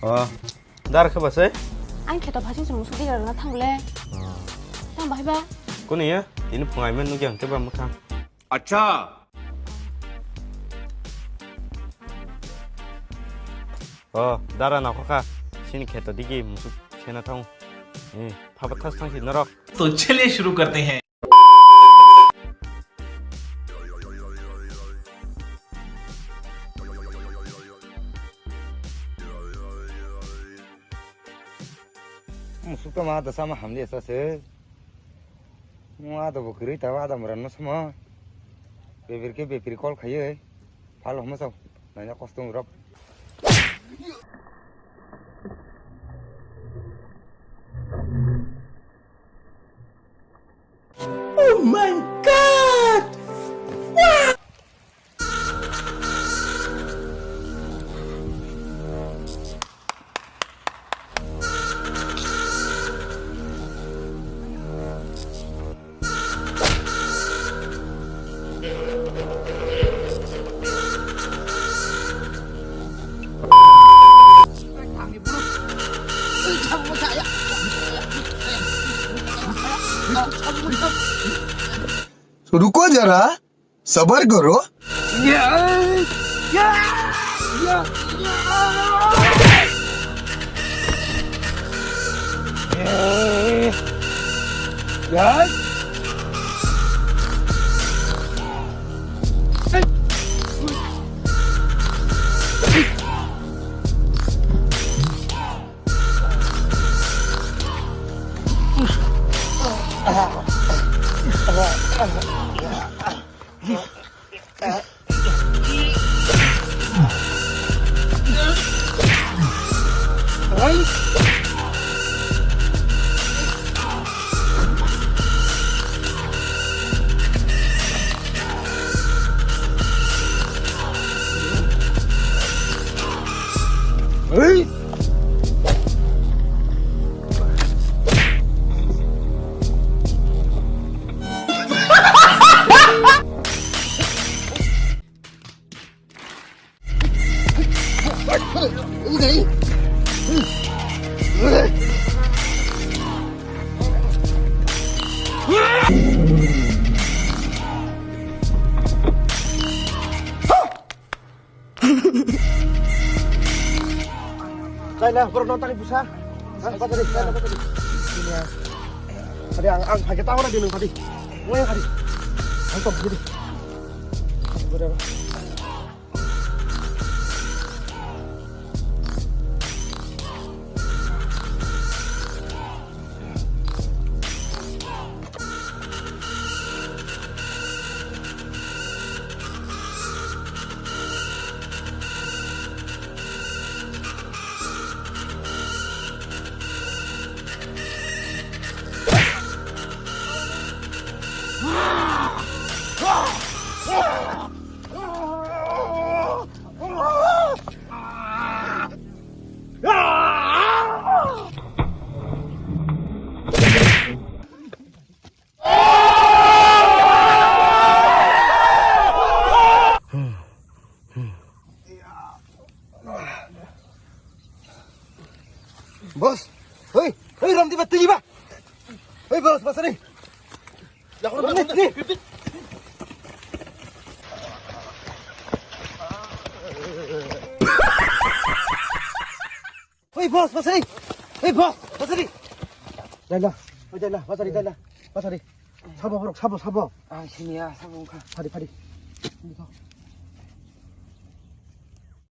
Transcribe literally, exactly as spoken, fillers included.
Oh, dar khe basai? Ang kheto phasing se musuk diga rwna thang le. Tang bahai ba? Kuni ya? Tini phung aiman nugya hwnkhe ba mwkhang. Acha. Oh, dara nokho kha. Sini kheto digi musuk sena thang. Eh, phaba thas thang si norok. तो चलिए शुरू करते हैं। Musuk to ma da sama hamli asa se. Mo ada bo kwrwi ta ada muran no sama. Bebir ke bebir call khaiye. Phal homa sao. Nanya kostum rok. Oh my God! रुको जरा, सबर करो। Laila, borok nang tani busa. Ang kata di, kata di. Tadi ang, ang pakai tahu lagi nang tadi. Mau yang tadi. Ang top jadi. Boss, hei, hei, Ramdi ba, tini ba. Hei, boss, boss, ni. Hei, boss, boss, hei. Hei, boss, boss, ni. Dala, hei, dala, boss, ni, dala, boss, ni. Sabo, borok, sabo, sabo. Ah, sini ya, sabo wngkha. Phadi, phadi.